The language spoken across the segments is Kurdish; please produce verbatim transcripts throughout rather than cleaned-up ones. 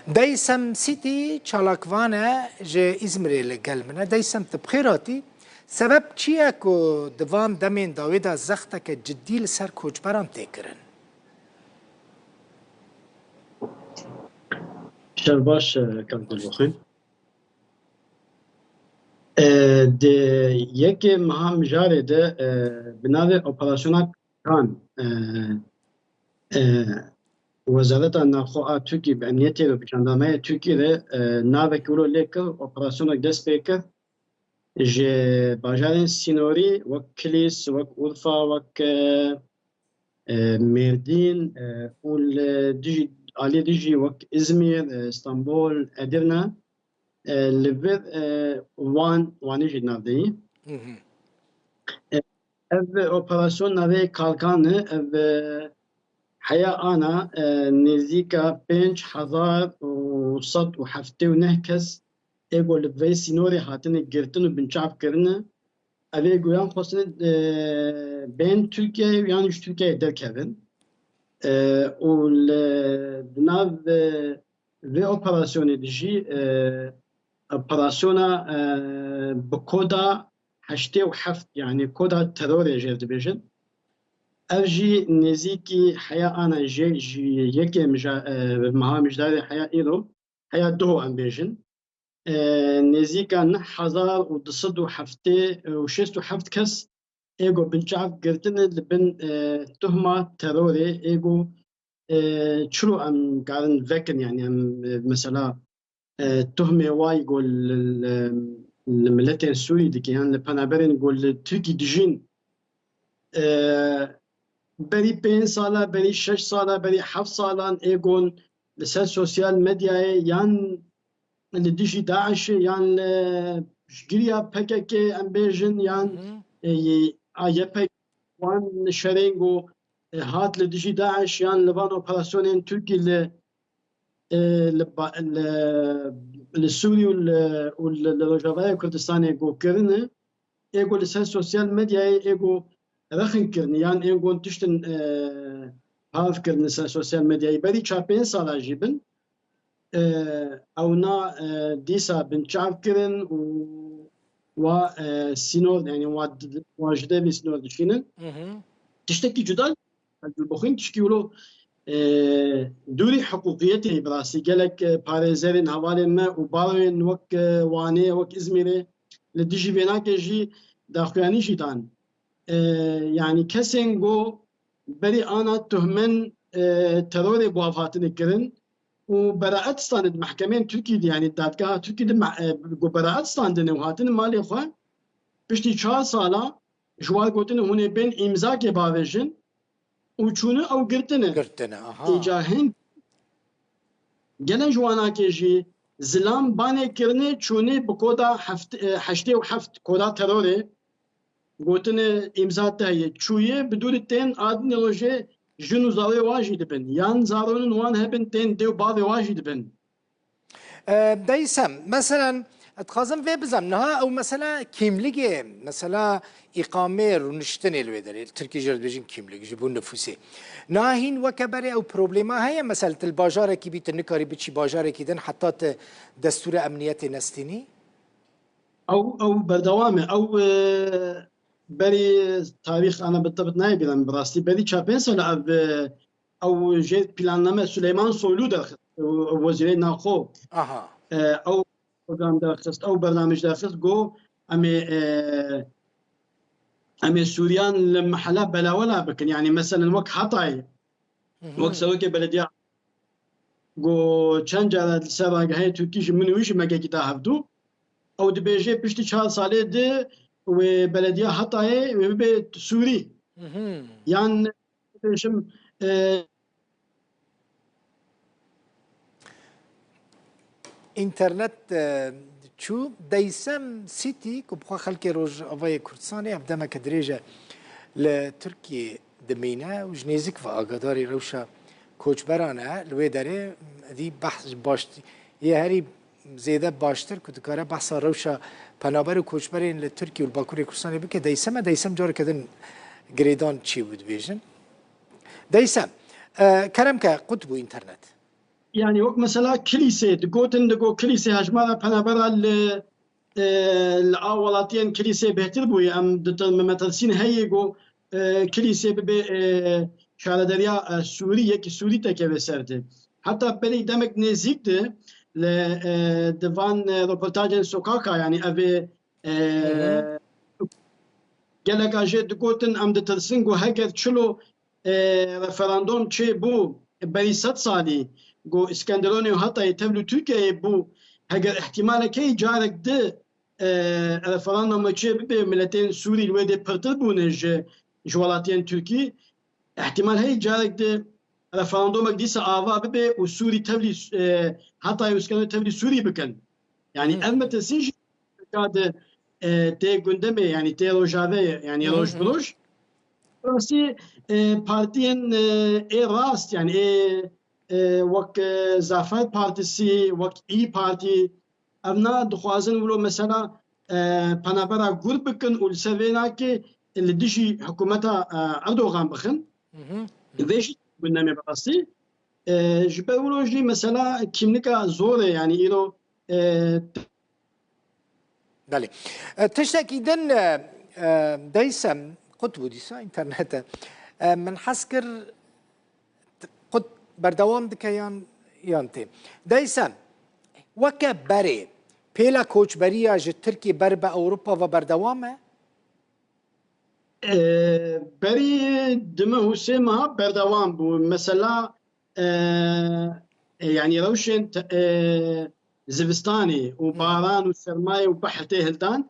Deysem Sîtî çalakvan e, ji Îzmirê li gel min e. Deysem, tu bi xêr hatî. Sebeb çi ye ku di van demên dawî de zexteke cidî li ser koçberan tê kirin? Şev baş, e, Kak Dilbixwîn. E, di yekê meha mijarê de, e, bi navê Operasyona Kan, e, e, Wezareta Navxwe a Tirkiyê bi emniyetê ve, bi jandarmayê Tirkiyê de, e, navekî wilo lê kir, operasyonek dest pê kir. Ji bajarên sînorî wek Kilîs, wek Urfa, wek, e, e, Mêrdîn, e, û li dijî, alî dijî wek Îzmîr, e, Stenbol, Edirne, e, li vir, e, Wan, Wanê jî nav deyî. E, ev operasyon navê Kalkan e, ev, e, heya ana, e, nêzîka pênc hezar û sed û heftê û neh kes ê ku li vê sînorê hatine girtin û binçav kirine, ev ê ku yan xwestine, e, bên Tirkiyeyê û yan ji Tirkiyeyê derkevin. E, û li, di nav, e, vê operasyonê de jî, e, operasyona, e, bi koda heştê û heft, yanî koda terorê jê dibêjin. Ev jî nêzîkî heya ana jê, ji yekê mija-, e, meha mijdarê heya îro, heya duho em bêjin. E, nêzîka neh hezar û du sed û heftê û şêst û heft kes ê ku binçav girtine li bin, e, tuhma terorê, ê ku, e, çilo em karin vekin, yanî em, e, mesela, e, tuhmê wayî ku li, li, li miletên Sûrî dike, yan li penaberên ku li Tirkî dijîn, e, berî pênc sala, berî şeş sala, berî heft salan ê ku li ser sosyal medyayê yan li dijî DAIŞê, yan li piştgiriya P K K, em bêjin, yan, e, a Y P G, wan şerên ku, e, hat li dijî DAIŞ, yan li van operasyonên Tirkî li, e, li ba-, li, li Sûrî û li, û li, li Rojavayê Kurdistanê ku kirine, ê ku li ser sosyal medyayê ê ku rexin kirin, yan ê ku tiştin, e, parv kirin li ser sosyal medyayê, berî çar pênc sala jî bin, e, ewna, e, dîsa binçav kirin û wa, e, sînor, yanî wa di-, wa ji devê sînor dişînin. Tiştekî cuda, bi xwîn tişkî wilo, e, dûrî hiqûqiyetê bi rastî gelek, e, parêzerên hevalên me û baroyên wek, e, Wanê, wek Îzmîrê li dijî vênakê jî daxuyanî jî dan. E, yanî kesên ku berî ana tuhmên, e, terorê bi wan hatine kirin û beraet standin di mehkemeyên Tirkî de, yanî dadgeha Tirkî de me-, e, ku beraet standine û hatine malê xwe, piştî çar sala ji wan gotine hûn ê bên îmzakê bavêjin û çûne ew girtine. Girtine, aha. Îca hin gelen ji wanakê jî zilam banê kirine, çûne bi koda heft-, e, heştê û heft, koda terorê, gotine îmza te heye. Çûye bi dûrî tên adine wê jê jin û zarê wan jî dibin. Yan zaronên wan hebin tên dê û bavê wan jî dibin. E, Deysem, meselen, dixwazim vê bizem, niha ew mesela kîmligê, mesela îqamê rûniştinê li wê derê, li Tirkî jî re dibêjin kîmlig, ji bo nifûsê. Niha hîn weke berê ew problema heye, mesela tu li bajarekî bî, tu nikarî biçî bajarekî din heta tu destûra emniyetê nestînî? Ew, ew berdewam e. Ew, e, berî tarîx ana bi te nayê bîra min bi rastî. Berî çar pênc sal ev, e, ew jê planlame Süleyman Soylu derxist. Ew, ew wezîrê naxo. Aha. E, ew program derxist, ew bernamej derxist. Got, em ê, e, em ê Sûriyan li mehela belawela bikin. Yanî meselen wek Hatay. Wek serokê belediya, got, çend cara li ser ragehê Tirkî jî min û wî jî me kekî da hevdû. Ew dibêje piştî çar salê di wê belediya Hatayê wê bibe Sûrî. Yan bêjim, e, Înternet, e, çû. Deysem City, ku bi xwe xelkê Rojavayê Kurdistanê ev demeke dirêj e li Tirkiyê dimîne û ji nêzik ve agadarî rewşa koçberan e. Li wê derê êdî behs ji baş-, yê herî zêde baştir ku dikare behsa rewşa penaber û koçberên li Tirkiye û li Bakurê Kurdistanê bike. Deysem e, Deysem careke din girêdan çêbû dibêjin. Deysem, e, kerem ke, qut bû înternet. Yani wek mesela Kilîsê, digotin digo Kilîsê hejmara penabera li, e, li a welatiyên Kilîsê bêhtir bûye. Em ditir-, me metirsîn heye ku, e, Kilîsê bibe, e, şarederiya, e, Sûrî, yekî Sûrî tekeve ser de. Heta berî demek nêzîk de li, e, di van, e, roportajên sokaka, yani evê, e, Hı hı. geleka jê digotin, em ditirsin ku heger çilo e, referandum çêbû berî sed salî, ku Îskenderonê û Hatayê tevlî Tirkiyeyê bû, heger îhtîmalek heye carek di, e, referandume çê bibe, miletên Sûrî li wê dê pirtir bûne ji, ji welatiyên Tirkî, îhtîmal heye carek di referandumek dîsa ava bibe û Sûrî tevlî, e, Hatayê û Îskenderun tevlî Sûrî bikin. Yani Hmm. ev metirsîn jî de, e, tê gundemê, yani tê rojaveyê, yani Hı hı, roj bi hı. roj. Rastî, e, partiyên, e, ê rast, yani ê, e, wek, e, Zafer Partisi, wek İYİ Parti, evna dixwazin wilo mesela, e, penabera gur bikin û li ser vê nakê li dijî hikûmeta, e, Erdogan bixin. Hı hı. Vê jî gundemê bi rastî. E, ji ber wilo jî mesela kîmlika zor e, yani îro, e, Belê. E, tiştekî din, e, e, deysem, qut bû dîsa înternete. E, min hez kir, t-, qut berdewam dike yan, yan tê. Deysem, weke berê, pêla koçberiya ji Tirkiyê ber bi Ewropa ve berdewam e? E, berî di meh û sê meha berdewam bû. Mesela, e, e, yani rewşên te-, e, zivistanê û Hı. baran û sermayê û behr tê hildan.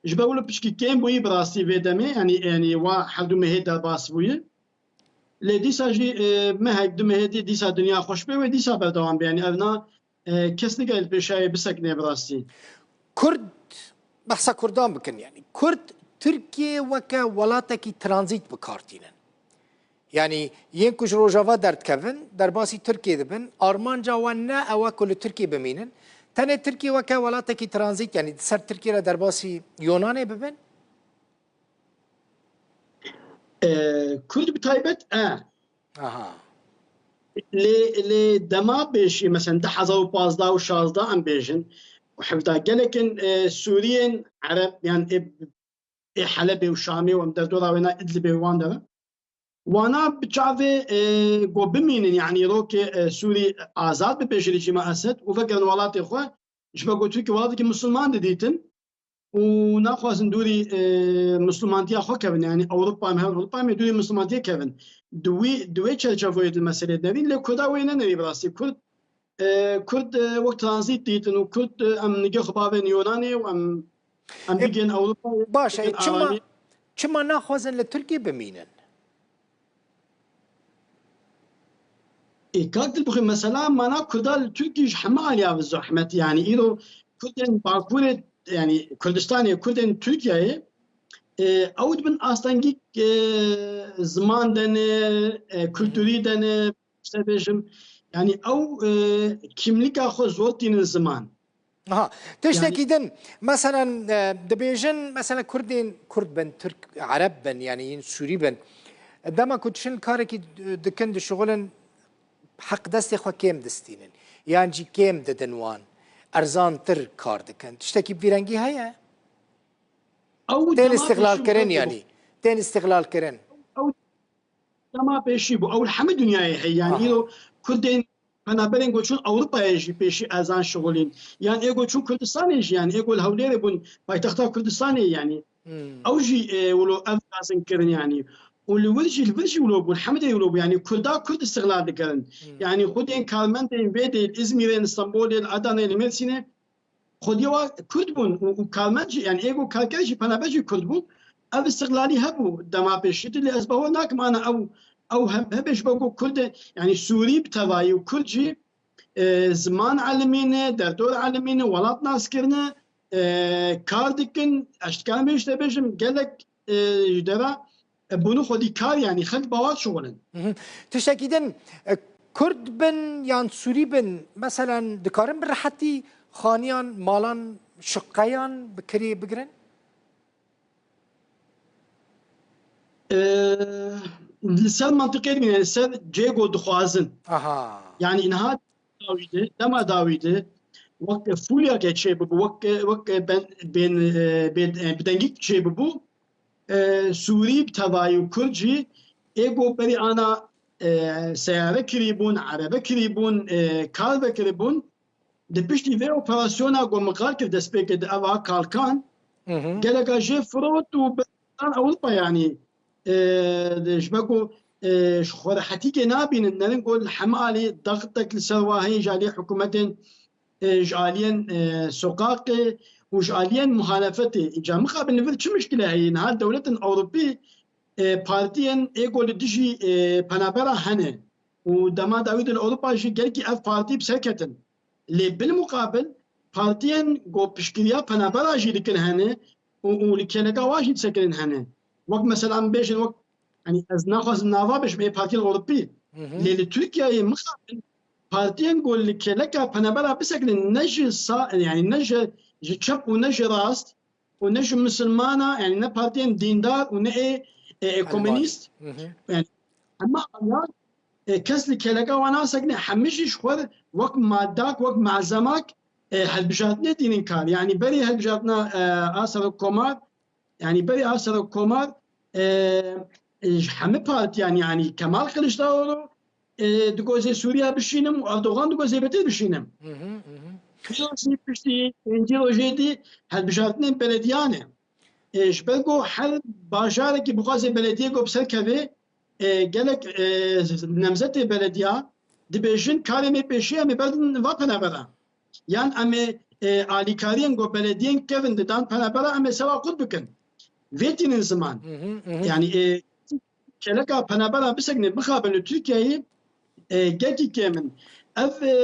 Ji ber wilo piçkî kêm bûyî bi rastî vê demê, yani, yani wa her du mehê derbas bûyî. Lê dîsa jî, e, mehek, du mehê dî-, dîsa dinya xweş bê wê dîsa berdewam bê. Yani ev na, e, kes nigel pêşayê bisekine bi rastî. Kurd, behsa Kurdan bikin yani. Kurd Tirkiye weke welatekî tranzît bi kar tînin. Yani yên ku ji Rojava derdikevin, derbasî Tirkiye dibin, armanca wan ne ew e ku li Tirkiye bimînin. Tenê Tirkiye weke welatekî tranzît, yani di ser Tirkiye re derbasî Yunanê bibin. E, Kurd bi taybet e. Aha. Lê, lê dema pêşî, mesela du hezar û pazdeh û şazdeh em bêjin, û hevda gelekên, e, Sûriyên Ereb, yan ê, ê Helebê û Şamê û em derdora wêna Idlibê û wan derin. Wana bi çavê, e, ku bimînin, yani rokê, e, Sûrî azad bibe ji rejîma Esed û vegerin welatê xwe, ji ber ku Tirkiye welatekî misilman didîtin. Û naxwazin dûrî, e, Mislimantiya xwe kevin, yani Ewropa em her Ewropa em ê dûrî Mislimantiyê kevin. Di wî, di wê çerçevoyê di meselê derîn, lê Kurda wê nenewî bi rastî. Kurd, e, Kurd, e, wek tranzît dîtin û Kurd, e, em nigê xwe bavên Yunanê û em, em E, bigên Ewropa, baş e, bigên çima, aranê. Çima naxwazin li Tirkiyê bimînin? Ê, kak Dilbixwîn, mesela mana Kurda li Tirkiyê ji heme aliya bi zehmet, yani îro Kurdên Bakurê, yani Kurdistanê, Kurdên Tirkiyeyê, e, ew dibin astengî, e, ziman de ne, e, kulturî de ne, işte bêjim, yani ew, e, kimlika xwe zor tînin ziman. Aha. Tiştekî din, meselen, e, dibêjin, meselen, Kurdên, Kurd bin, Tirk, Ereb bin, yani yên Sûrî bin. Dema ku diçin karekî d-, dikin, dişixulin, heq destê xwe kêm distînin. Yan jî kêm didin wan. Erzantir kar dikin. Tiştekî bi vî rengî heye? Ew Tên dema îstixlal pêşî kirin bû. Yani. Tên îstixlal kirin. Ew dema pêşî bû. Ew li hemî dinyayê heye. Yani Aha. îro Kurdên penaberên ku çûn Ewropayê jî pêşî ezan şixulîn. Yan ê ku çûn Kurdistanê jî, yani ê ku li Hewlêrê bûn paytexta Kurdistanê, yani. Hmm. Ew jî, e, wilo ev dixwazin kirin, yani. Û li wir jî, li vir jî wilo bû, li hemî derê wilo bû. Yani Kurda Kurd îstixlal dikirin. Hmm. Yani xwedên karmendên vê dê, li Îzmîrê, li Stenbolê, li Edanê, li Mêrsînê, xwediyê wa Kurd bûn û, û karmend jî, yani ê ku karker jî, penaber jî Kurd bûn. Ev îstixlalî hebû dema pêşî de, lê ez bawer nakim ana ew, ew hem, hebe ji bo ku Kurd e, yani Sûrî bi tevayî û Kurd jî, e, ziman elimîne, derdor elimîne, welat nas kirine, e, kar dikin, ez dikarim vê ji te bêjim, gelek, e, ji dera, e, bûnî xwedî kar, yani xelk bawer şixulin. Mhm. Tiştekî din, e, Kurd bin yan Sûrî bin, meselen, dikarin bi rehetî xaniyan, malan, şiqeyan bi kirê bigirin? E, li ser mantiqê dibîne, li ser cê ku dixwazin. Aha. Yani niha dawî de, dema dawî de wek fûlyake çêbibû, wek, wek ben, bên, e, bên, e, bi dengî çêbibû, e, Sûrî bi tevayî û Kurd jî ê ku berî ana, e, seyare kirîbûn, erebe kirîbûn, e, kar vekiribûn, di piştî vê operasyona ku min qal kir destpêkê di eva Kalkan, Hı hı. geleka jê firot û berdan Ewropa, yanî, e, ji ber ku, e, ji xwerehetîkê nabînin, nerin ku li heme alî daxtek li ser wa heye ji alî hikûmetên, e, ji aliyên, e, soqaqê û ji aliyên muhalefetê. Îca mixabin li vir çi mişkile heye? Niha dewletên Ewropî, e, partiyên ê ku li dijî, e, penabera hene û dema dawî de li Ewropa jî gelkî ev partî bi ser ketin. Lê bilmuqabil partiyên ku piştgiriya penabera jî dikin hene û, û li kêleka wan jî disekirin hene. Wek mesela em bêjin, wek, yanî ez naxwazim nava bêjim ê partiyên Ewropî. Hı hı. Lê li Tirkiyeyê mixabin partiyên ku li kêleka penabera bisekinin ne ji sa, yanî ne ji, ji çep û ne ji rast û ne ji misilmana, yanî ne partiyên dîndar û ne ê, e, e, komunîst. Hı hı. Yanî hema aya, e, kes li kêleka wan nasekine, hemî jî ji xwe wek madak, wek malzemak, e, hilbijartinê tînin kar. Yanî berî hilbijartina, e, a serokkomar, yanî berî a serokkomar, e, e, ji hemî partiyan, yanî Kemal Kiliçdaroglu, e, digot ez ê Sûriye bişînim û Erdogan digot ez ê Betê bişînim. Hı hı, hı hı. Pêro jî piştî pêncî rojê dî hilbijartinên belediyan e. E, ji ber ku her bajarekî bixwaze belediyê ku bi ser keve, e, gelek, e, nemzetê belediya dibêjin karê me pêşiya me berdin va penabera. Yan em ê, e, alîkariyên ku belediyên kevin didan penabera em ê sewa qut bikin. Vê tînin ziman. Hı hı, hı hı. Yanî, e, kêleka penabera bisekine bixabin li Tirkiyeyê, e, gelkî kêm in. Ev, e,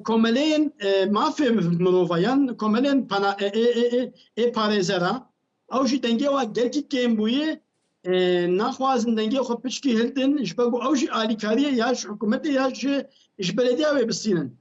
komeleyên, e, mafê mirova yan komeleyên pana-, e, e, e, e, ê parêzera, ew jî dengê wa gelkî kêm bûye, e, naxwazin dengê xwe piçkî hildin, ji ber ku ew jî alîkariyê ya ji hikûmetê ya ji, ji belediya wê bistînin.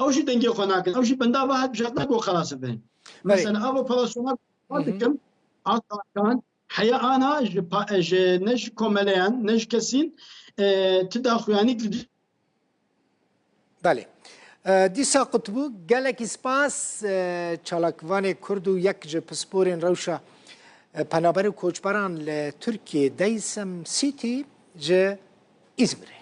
Ew jî dengê xwe nakin. Ew jî benda va hilbijartina ku xelas bibe. Belê. Mesela, ev operasyona Hı hı. dikim, a Kalkan, heya ana ji pa-, ji, ne ji komeleyan, ne ji kesîn, e, ti daxuyanîk li Belê. E, dîsa qutbû, gelekî spas, e, çalakvanê Kurd û yek ji pisporên rewşa, e, penaber û koçberan li Tirkiyê, Deysem City ji Îzmirê.